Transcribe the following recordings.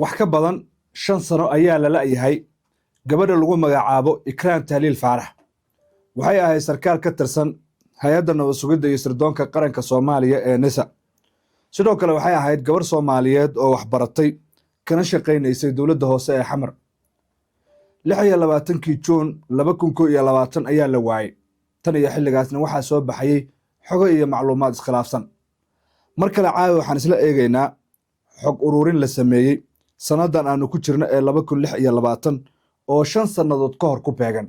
Wax ka badan 5 sano ayaa la la'yahay gabadha lagu magacaabo Ikraan Tahliil Faarax. Waxay ahayd sarkaal ka tirsan Hay-adda Nabad Sugidda iyo Sirdoonka Qaranka Soomaaliya ee NISA. Sidoo kale waxay ahayd gabarh Soomaaliyeed oo waxbaratay, kana shaqaynaysay dowladda hoose ee Xamar. 26-kii Juun 2021 ayaa la waayey. Tan iyo xilligaasna waxaa soo baxayey xogo iyo macluumaad iskhilaafsan. Mar kale caawi waxaan isla eegaynaa xog ururin la sameeyey sannadan aanu ku jirno ee 2026, oo 5 sannadood ka hor ku beegan.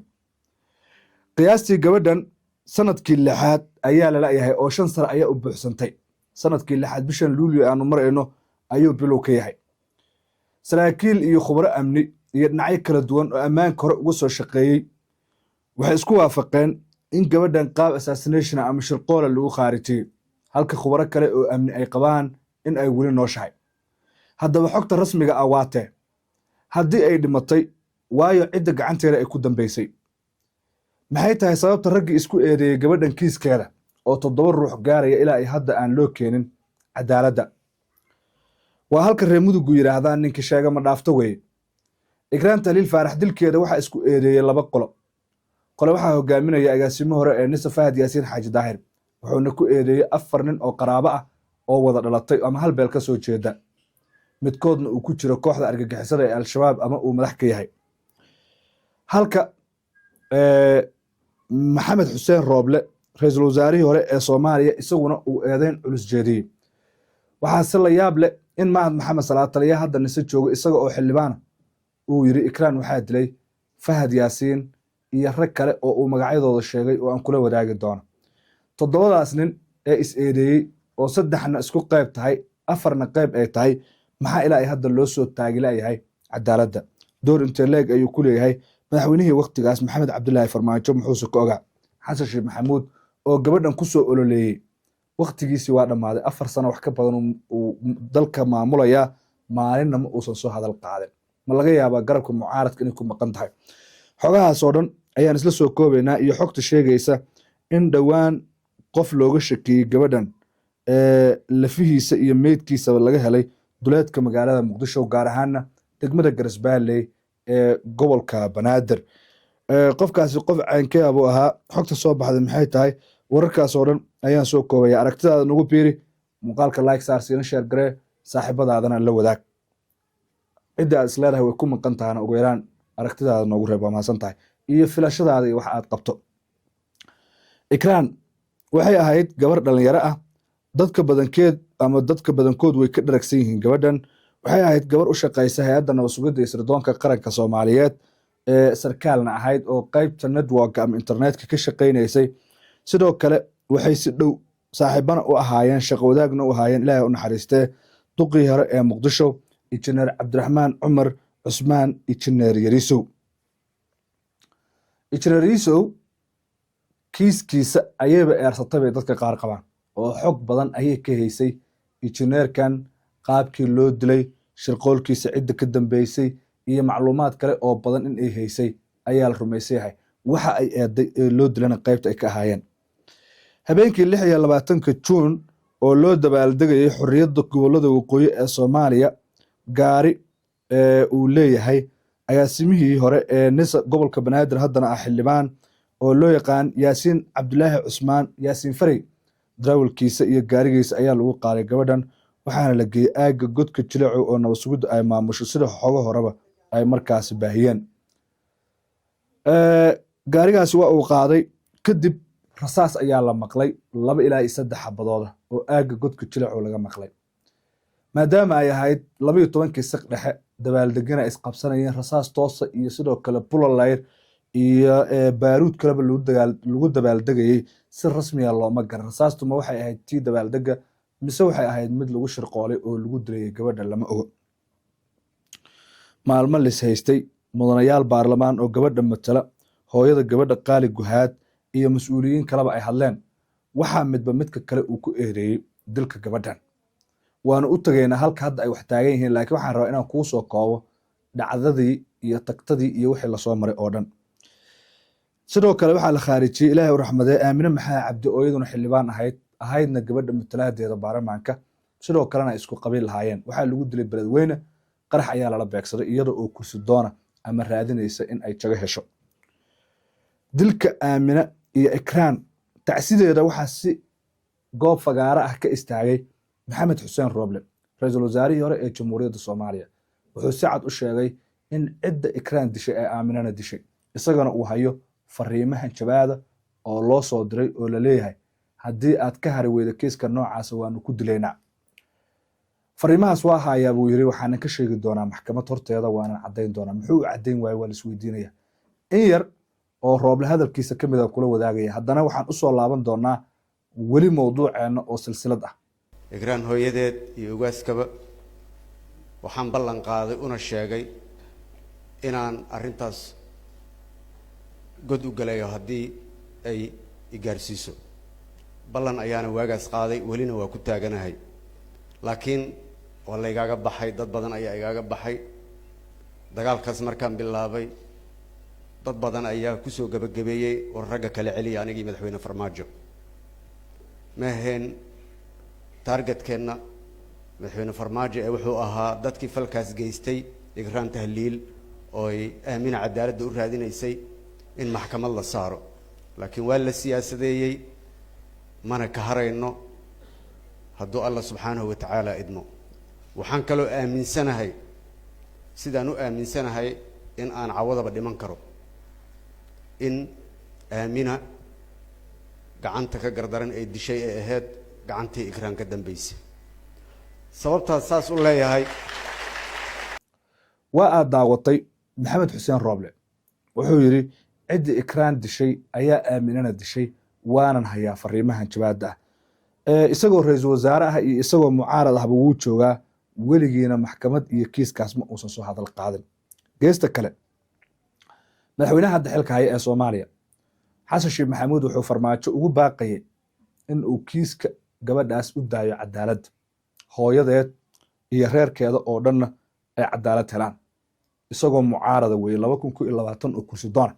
Qiyaastii gabadhan sanadkii lixaad ayaa la la'yahay, oo 5 sano ayaa u buuxsantay. Sanadkii lixaad bishan Luulyo aanu marayno ayuu bilow ka yahay. Saraakiil iyo khubro amni iyo dhinacyo kala duwan oo ammaanka hore uga soo shaqeeyey waxay isku waafaqeen in gabadhan qaab assassination ama shirqoola lagu khaarijiyey, halka khubaro kale oo amni ay qabaan in ay weli nooshahay. Haddaba xogta rasmiga ah waatee? Haddii ay dhimatay, waayo cidda gacanteeda ay ku dambaysay? Maxay tahay sababta raggii isku eedeeyey gabadhan kiiskeeda oo toddoba ruux gaaraya ilaa ay hadda aan loo keenin cadaaladda? Waa halka reer Mudugu yidhaahdaan, "Ninkii sheega ma dhaafto" weeye. Ikraan Tahliil Faarax dilkeeda waxaa isku eedeeyey laba qolo. Qole waxaa hogaaminaya agaasimo hore ee NISA, Fahad Yaasiin Xaaji Daahir, wuxuuna ku eedeeyey afar nin oo qaraabo ah oo wada dhalatay ama hal beel ka soo jeeda, midkoodna uu ku jiro kooxda argagixisada ee Al-Shabaab ama uu madax ka yahay, halka Maxamed Xuseen Rooble, ra-iisul wasaarihii hore ee Soomaaliya, isaguna uu eedeyn culus jeediyey. Waxaase la yaab leh in Mahad Maxamed Salaad, taliya hadda NISA joogo, isaga oo xildhibaana, uu yidhi Ikraan waxaa dilay Fahad Yaasiin iyo rag kale oo uu magacyadooda sheegay oo aan kula wadaagi doono. Toddobadaas nin ee is eedeeyey, oo saddexna isku qayb tahay, afarna qayb ay tahay, maxaa ilaa ay hadda loo soo taagi layahay cadaaladda? Door intee leeg ayuu ku leeyahay madaxweynihii waktigaas, Maxamed Cabdilaahi Farmaajo? Muxuuse ka ogaa Xasan Sheekh Maxamuud oo gabadhan ku soo ololeeyey? Waktigiisii waa dhammaaday, 4 sano wax ka badan uu dalka maamulayaa, maalinna ma uusan soo hadal qaadin. Ma laga yaabaa garabka mucaaradka inay ku maqan tahay? Xogahaas oo dhan ayaan isla soo koobaynaa, iyo xogta sheegaysa in dhowaan qof looga shakiyey gabadhan ee lafihiisa iyo meydkiisaba laga helay duleedka magaalada Muqdisho, gaar ahaana degmada Garasbaaley ee gobolka Banaadir. Qofkaasi qof caynkee buu ahaa? Xogta soo baxday maxay tahay? Wararkaas oo dhan ayaan soo koobaya. Aragtidaada nagu biiri, muuqaalka like saar, siina share garee, saaxiibadaadana la wadaag. Cidda aad isleedahay way ku maqan tahana, ugu yaraan aragtidaada noogu reeb. Waa mahadsan tahay, iyo filashadaada iyo wax aad qabto. Ikraan waxay ahayd gabar dhalinyaro ah. Dadka badankeed ama dadka badankood way ka dharagsan yihiin gabadhan. Waxay ahayd gabar u shaqaysa Hay-adda Nabad Sugidda iyo Sirdoonka Qaranka Soomaaliyeed, ee sarkaalna ahayd oo qeybta networka ama internetka ka shaqaynaysay. Sidoo kale waxay si dhow saaxiibana u ahaayeen, shaqo wadaagna u ahaayeen, Ilaahay u naxariistee, duqii hore ee Muqdisho, Injineer Cabdiraxmaan Cumar Cusmaan, Injineer Yarisow. Injineer Yarisow kiiskiisa ayayba eersatay bay dadka qaar qabaan, oo xog badan ayay ka haysay injineerkan, qaabkii loo dilay, shirqoolkiisa, cidda ka dambeysay iyo macluumaad kale oo badan in ay haysay ayaa la rumaysan yahay. Waxa ay eeday ee loo dilana qaybta ay ka ahaayeen. Habeenkii 26-ka Juun oo loo dabaaldegayay xorriyadda gobollada waqooyi ee Soomaaliya, gaari ee uu leeyahay agaasimihii hore ee NISA gobolka Banaadir, haddana ah xildhibaan, oo loo yaqaan Yaasiin Cabdulaahi Cusmaan, Yaasiin Farey, darawalkiisa iyo gaarigiisa ayaa lagu qaaday gabadhan, waxaana la geeyey aagga Godka Jilaco oo nabad sugidda ay maamusho, sida xogo horeba ay markaasi baahiyeen. Gaarigaasi waa uu qaaday. Kadib rasaas ayaa la maqlay, 2 ilaa iyo 3 xabadooda oo aagga Godka Jilaco laga maqlay. Maadaama ay ahayd 12-kii saq dhexe, dabaaldegana ay isqabsanayeen, rasaas toosa iyo sidoo kale bulolayr iyo baaruud kaleba lagu dabaaldegayey, si rasmiya looma garan rasaastuma waxay ahayd tii dabaaldega mise waxay ahayd mid lagu shirqoolay oo lagu dilayay gabadha, lama ogo. Maalmo lis haystay, mudanayaal baarlamaan oo gabadha matala, hooyada gabadha Qaali Guhaad iyo mas-uuliyiin kaleba ay hadleen, waxaa midba midka kale uu ku eedeeyey dilka gabadhan. Waanu u tegaynaa halka hadda ay wax taagan yihiin, laakiin waxaan rabaa inaan kuu soo koobo dhacdadii iyo tagtadii iyo wixii lasoo maray oo dhan. Sidoo kale waxaa la khaarijiyey, Ilaahay u raxmadee, Aamine Maxamed Cabdi, oo iyaduna xildhibaan ahayd, ahaydna gabadha matalaadeeda baarlamaanka, sidoo kalena ay isku qabiil lahaayeen. Waxaa lagu dilay Beledweyne. Qarax ayaa lala beegsaday iyada oo kursi doona ama raadinaysa in ay jago hesho. Dilka Aamina iyo Ikraan tacsideeda waxaa si goob fagaaro ah ka istaagay Maxamed Xuseen Rooble, ra-iisul wasaarihii hore ee Jamhuuriyadda Soomaaliya. Wuxuu si cad u sheegay in cidda Ikraan dishay ee Aaminana dishay, isagana uu hayo fariimahan jabaada oo loo soo diray oo la leeyahay: "Haddii aad ka hari weydo kiiska noocaasa, waanu ku dilaynaa." "Fariimahaas waa hayaa," buu yiri, "waxaanan ka sheegi doonaa maxkamad horteeda, waanan caddayn doonaa." Muxuu u caddayn waayey waa la isweydiinaya. In yar oo Rooble hadalkiisa ka mid a kula wadaagaya, haddana waxaan usoo laaban doonaa weli mowduuceenna oo silsilad ah. Ikraan hooyadeed iyo ugaaskaba waxaan ballan qaaday una sheegay inaan arrintaas god u galayo haddii ay igaarsiiso. Ballan ayaana waagaas qaaday, welina waa ku taaganahay, laakiin waa la igaaga baxay. Dad badan ayaa igaaga baxay dagaalkaas. Markaan bilaabay, dad badan ayaa kusoo gebagabeeyey war ragga kala celiya. Anigii Madaxweyne Farmaajo ma ahayn targetkeenna Madaxweyne Farmaajo, ee wuxuu ahaa dadkii falkaas geystay, Ikraan Tahliil oo ay Aamina cadaaladda u raadinaysay, in maxkamad la saaro, laakiin waa la siyaasadeeyey. Mana ka harayno hadduu Alla subxaanahu wa tacaala idmo. Waxaan kaloo aaminsanahay, sidaan u aaminsanahay in aan cawadaba dhiman karo, in Aamina gacanta ka gardaran ee dishay ee ahayd gacantii Ikraan ka dambeysay. Sababtaas saas u leeyahay. Waa aad daawatay Maxamed Xuseen Rooble. Wuxuu yidhi ciddii Ikraan dishay ayaa Aaminana dishay, waanan hayaa fariimahan jawaabda ah. Isagoo ra-iisul wasaare ah iyo isagoo mucaarad ahba wuu joogaa, weligiina maxkamad iyo kiiskaas ma uusan soo hadal qaadin. Geesta kale, madaxweynaha hadda xilka haya ee Soomaaliya, Xasan Sheekh Maxamuud, wuxuu Farmaajo ugu baaqayay in uu kiiska gabadhaas u daayo cadaaladda, hooyadeed iyo reerkeeda oo dhanna ay cadaalad helaan, isagoo mucaarada weeye, 2021 oo kursi doona.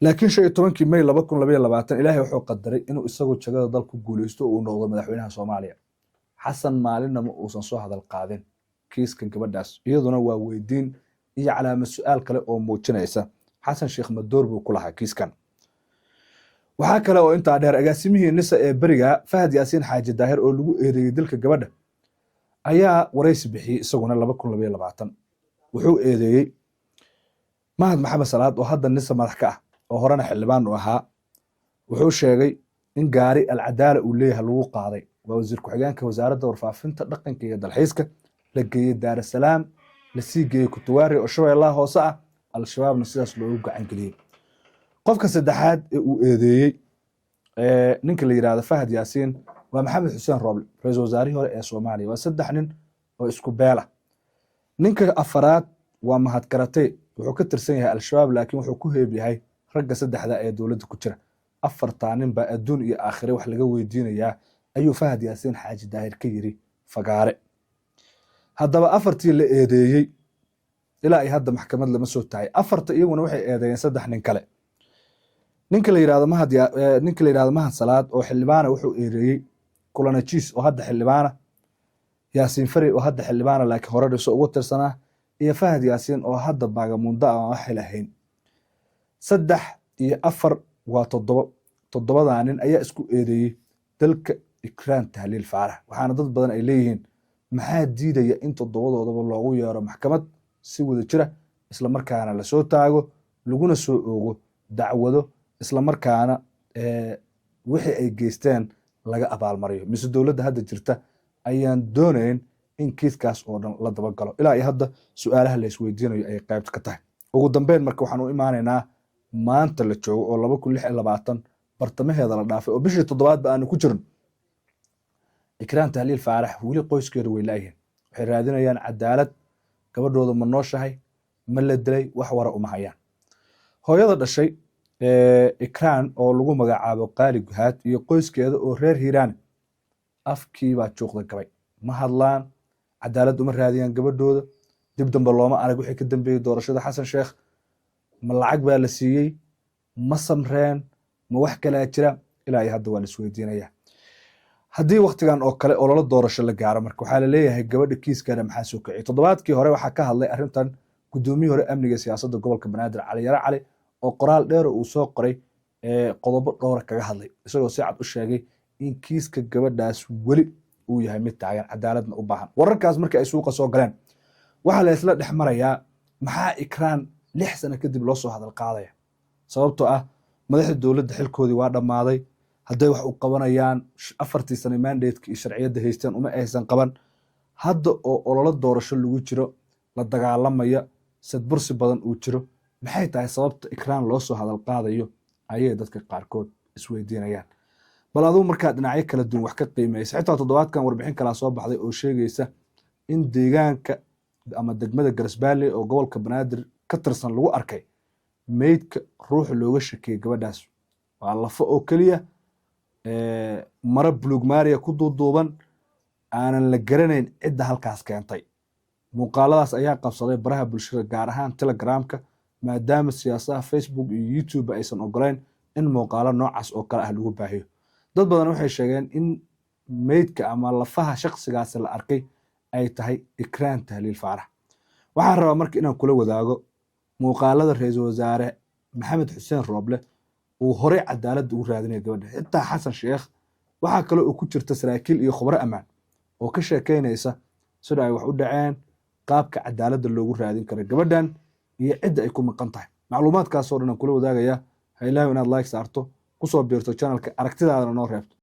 Laakiin 15-kii May 2022 Ilaahay wuxuu qadaray inuu isagoo jagada dal ku guuleysto oo uu noqdo madaxweynaha Soomaaliya. Xasan maalinna ma uusan soo hadal qaadin kiiskan gabadhaas. Iyaduna waa weydiin iyo calaamad su-aal kale oo muujinaysa Xasan Sheekh madoor buu ku lahaa kiiskan. Waxaa kale oo intaa dheer, agaasimihii NISA ee beriga, Fahad Yaasiin Xaaji Daahir, oo lagu eedeeyey dilka gabadha, ayaa waraysi bixiyey isaguna 2022. Wuxuu eedeeyey Mahad Maxamed Salaad, oo hadda NISA madax ka ah oo horena xildhibaan u ahaa. Wuxuu sheegay in gaari Alcadaala uu leeyahay lagu qaaday, waa wasiir ku-xigeenka Wasaaradda Warfaafinta, Dhaqanka iyo Dalxiiska, la geeyey Daarasalaam, lasii geeyey Kutuwaari oo Shabeellaha Hoose ah, Al-Shabaabna sidaas loogu gacan geliyey. Qofka saddexaad ee uu eedeeyey ninka la yidhahdo Fahad Yaasiin waa Maxamed Xuseen Rooble, ra-iisul wasaarihii hore ee Soomaaliya. Waa saddex nin oo isku beela. Ninka afaraad waa Mahad Karate. Wuxuu ka tirsan yahay Al-Shabaab, laakiin wuxuu ku heeb yahay ragga saddexda ee dowladda ku jira. Afartaa nin baa adduun iyo aakhire wax laga weydiinayaa, ayuu Fahad Yaasiin Xaaji Daahir ka yiri fagaare. Haddaba afartii la eedeeyey ilaa ay hadda maxkamad lama soo tahay. Afarta iyaguna waxay eedeeyeen saddex nin kale. Ninka la yidhahdo Mahad, ninka la yidhahdo Mahad Salaad oo xildhibaana, wuxuu eedeeyey Kulanajiis oo hadda xildhibaana, Yaasiin Fari oo hadda xildhibaana laakiin hore dhiso ugu tirsanaa, iyo Fahad Yaasiin oo hadda baagamundo aan wax lahayn. Saddex iyo afar waa toddobo. Toddobadaa nin ayaa isku eedeeyey dalka Ikraan Tahliil Faarax. Waxaana dad badan ay leeyihiin: maxaa diidaya in toddobadoodaba loogu yeero maxkamad si wada jira, isla markaana lasoo taago, laguna soo oogo dacwado, isla markaana wixii ay geysteen laga abaalmariyo? Mise dowladda hadda jirta ayaan doonayn in kiiskaas oo dhan la dabagalo? Ilaa iyo hadda su-aalaha la isweydiinayo ay qaybta ka tahay. Ugu dambeyn marka, waxaan u imaanaynaa maanta la joogo oo 2026 bartamaheeda la dhaafay oo bishii toddobaadba aanu ku jirin. Ikraan Tahliil Faarax weli qoyskeedu way laayihiin. Waxay raadinayaan cadaalad. Gabadhooda ma nooshahay, ma la dilay? Wax wara uma hayaan. Hooyada dhashay Ikraan oo lagu magacaabo Qaali Guhaad iyo qoyskeeda oo reer Hiiraan afkiibaa juuqda gabay, ma hadlaan, cadaalad uma raadiyaan gabadhooda. Dib dambe looma arag wixii ka dambeeyey doorashada Xasan Sheekh. Ma lacag baa la siiyey? Ma samreen? Ma wax kalaa jira? Ilaa iyo hadda waa la isweydiinaya. Haddii waktigan oo kale ololo doorasho la gaaro, marka waxaa laleeyahay gabadha kiiskeeda maxaa soo kiciyay? Toddobaadkii hore waxaa ka hadlay arrintan gudoomiyii hore amniga siyaasadda gobolka Banaadir, Cali Yare Cali, oo qoraal dheer uu soo qoray qodobo dhowra kaga hadlay, isagoo si cad u sheegay in kiiska gabadhaas weli uu yahay mid taagan, cadaaladna u baahan. Wararkaas markii ay suuqa soo galeen, waxaa la isla dhex marayaa maxaa Ikraan 6 sano kadib loo soo hadal qaadaya, sababtoo ah madaxda dowladda xilkoodii waa dhammaaday. Hadday wax u qabanayaan, 4-tii sano mandate-ka iyo sharciyadda haysteen uma aysan qaban. Hadda oo ololo doorasho lagu jiro, la dagaalamaya sadbursi badan uu jiro, maxay tahay sababta Ikraan loo soo hadal qaadayo, ayay dadka qaarkood isweydiinayaan. Bal aduu markaa dhinacyo kala duwan wax ka qiimaysa, xitaa toddobaadkan warbixin kalaa soo baxday oo sheegaysa in deegaanka ama degmada Garasbaale oo gobolka Banaadir ka tirsan lagu arkay meydka ruuxa looga shakiyey gabadhaas. Waa lafo oo keliya, maro buluug maariya ku duuduuban, aanan la garanayn cidda halkaas keentay. Muuqaaladaas ayaa qabsaday baraha bulshada, gaar ahaan Telegramka, maadaama siyaasadaha Facebook iyo YouTube aysan ogoleyn in muuqaalo noocaas oo kale ah lagu baahiyo. Dad badan waxay sheegeen in meydka ama lafaha shakhsigaasi la arkay ay tahay Ikraan Tahliil Faarax. Waxaan rabaa marka inaan kula wadaago muuqaalada ra-iisul wasaare Maxamed Xuseen Rooble uu horey cadaaladda ugu raadinaya gabadha, xitaa Xasan Sheekh. Waxaa kale oo ku jirta saraakiil iyo khubro ammaan oo ka sheekeynaysa sida ay wax u dhaceen, qaabka cadaaladda loogu raadin karo gabadhan iyo cidda ay ku maqan tahay. Macluumaadkaasoo dhan aan kula wadaagaya. Ha ilaahu inaad like saarto, kusoo biirto channelka, aragtidaadana noo reebto.